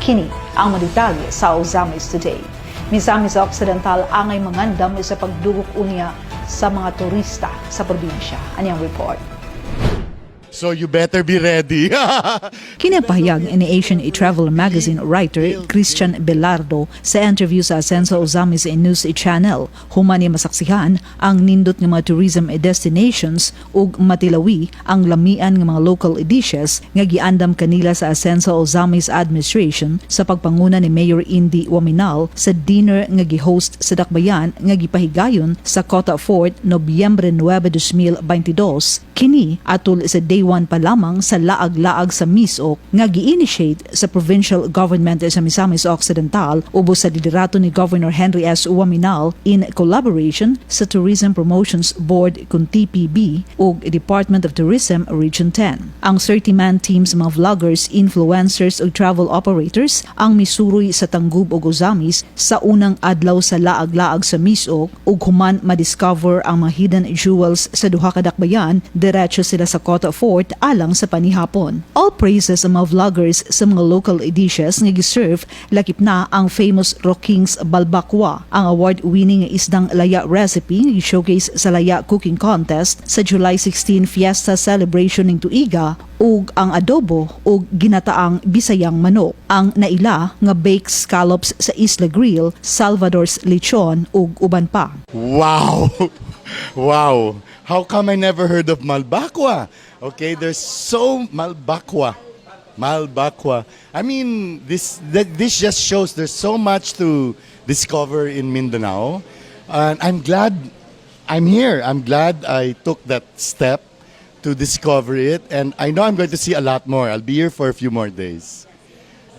Kini ang mga detalye sa Ozamiz Today. Misamis Occidental angay mangandam sa pagdugok unya sa mga turista sa probinsya. Aniyang report. So you better be ready. Kini ang pahayag ni Asian Travel Magazine writer Christian Belardo sa interview sa Asenso Ozamiz News Channel. Human niya masaksihan ang nindot nga mga tourism destinations ug matilawi ang lamian nga mga local dishes nga giandam kanila sa Asenso Ozamiz Administration sa pagpanguna ni Mayor Indy Oaminal sa dinner nga gihost sa Dakbayan nga gipahigayon sa Kota Fort, Nobyembre 9, 2022. Kini atol sa day 1 pa lamang sa Laag-laag sa Misok nga gi-initiate sa provincial government sa Misamis Occidental ubos sa liderato ni Governor Henry S. Oaminal in collaboration sa Tourism Promotions Board kun TPB ug Department of Tourism Region 10. Ang 30-man team sa mga vloggers, influencers ug travel operators ang misuroy sa Tangub ug Ozamiz sa unang adlaw sa Laag-laag sa Misok ug human madiscover ang mga hidden jewels sa duha ka dakbayan, diretso sila sa Kota Fort alang sa panihapon. All praises ang mga vloggers sa mga local dishes nga giserve, lakip na ang famous Rocking's Balbakwa, ang award-winning nga isdang laya recipe nga showcase sa Laya Cooking Contest sa July 16 Fiesta Celebration ning tuiga ug ang adobo ug ginataang Bisayang manok, ang naila nga baked scallops sa Isla Grill, Salvador's Lechon ug uban pa. Wow. How come I never heard of Malbakwa? Okay, there's so Malbakwa. Malbakwa. I mean, this just shows there's so much to discover in Mindanao. And I'm glad I'm here. I'm glad I took that step to discover it, and I know I'm going to see a lot more. I'll be here for a few more days.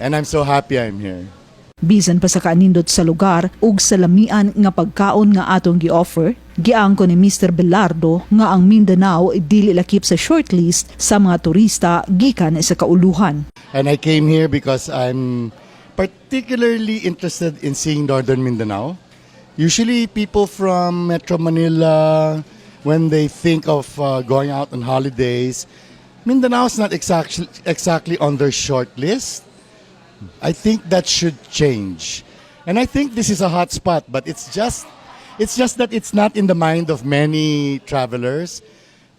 And I'm so happy I'm here. Bisan pa sa kaanindot sa lugar ug sa lamian nga pagkaon nga atong gi-offer, giangko ni Mr. Belardo nga ang Mindanao dili lakip sa shortlist sa mga turista gikan sa kauluhan. And I came here because I'm particularly interested in seeing Northern Mindanao. Usually, people from Metro Manila, when they think of going out on holidays, Mindanao is not exactly on their short list. I think that should change. And I think this is a hot spot, but it's just that it's not in the mind of many travelers.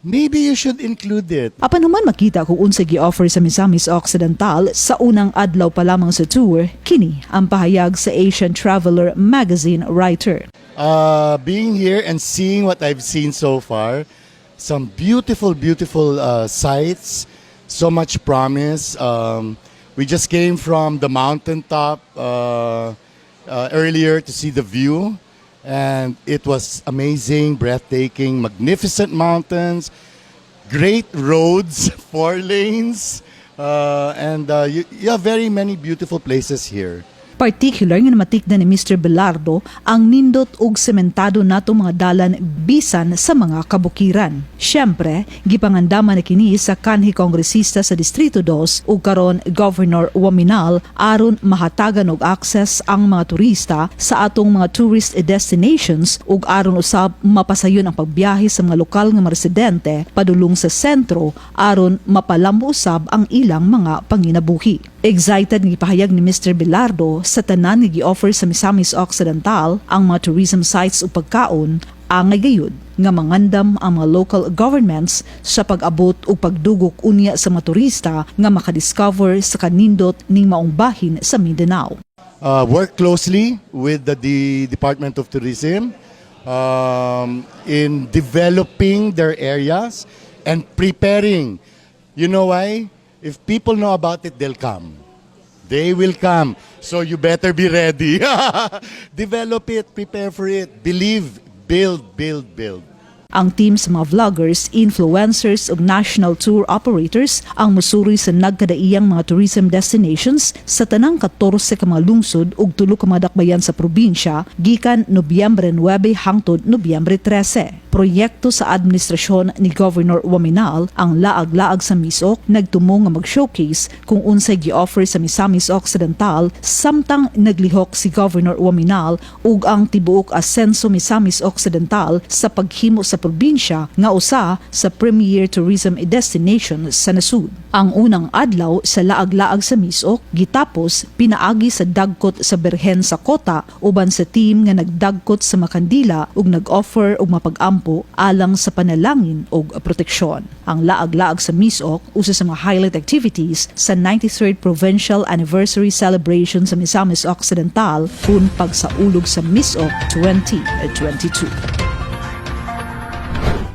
Maybe you should include it. Apan human makita kung unsa gi-offer sa Misamis Occidental sa unang adlaw pa lamang sa tour, kini ang pahayag sa Asian Traveler Magazine writer. Being here and seeing what I've seen so far, some beautiful, beautiful sights, so much promise. We just came from the mountaintop earlier to see the view, and it was amazing, breathtaking, magnificent mountains, great roads, four lanes, and you have very many beautiful places here. Particular nga namatikdan ni Mr. Belardo ang nindot ug sementado nato mga dalan bisan sa mga kabukiran. Siyempre, gipangandaman na kini sa kanhi kongresista sa Distrito 2 ug karon Governor Oaminal aron mahatagan og access ang mga turista sa atong mga tourist destinations ug aron usab mapasayon ang pagbiyahe sa mga lokal nga mga residente padulong sa sentro aron mapalambo usab ang ilang mga panginabuhi. Excited nga gipahayag ni Mr. Belardo sa tanan nga gi-offer sa Misamis Occidental, ang mga tourism sites ug pagkaon, angay gayud nga mangandam ang mga local governments sa pag-abot ug pagdugok unya sa mga turista nga makadiscover sa kanindot ning maong bahin sa Mindanao. Work closely with the Department of Tourism in developing their areas and preparing. You know why? If people know about it, they'll come. They will come. So you better be ready. Develop it, prepare for it, believe, build, build, build. Ang team sa mga vloggers, influencers ug national tour operators ang musuroy sa nagkadaiyang mga tourism destinations sa tanang 14 ka mga lungsod ug 3 ka mga dakbayan sa probinsya gikan Nobyembre 9 hangtod Nobyembre 13. Proyekto sa administrasyon ni Governor Oaminal ang Laag-laag sa Misok, nagtumo nga mag-showcase kung unsay gi-offer sa Misamis Occidental samtang naglihok si Governor Oaminal ug ang tibuok Asenso Misamis Occidental sa paghimo sa sa probinsya nga usa sa premier tourism destination sa nasud. Ang unang adlaw sa laag-laag sa Misok gitapos pinaagi sa dagkot sa Berhen sa Kota uban sa team nga nagdagkot sa makandila ug nag-offer og mapag-ampo alang sa panalangin ug proteksyon. Ang laag-laag sa Misok usa sa mga highlight activities sa 93rd Provincial Anniversary Celebration sa Misamis Occidental kun pagsaulog sa Misok 2022.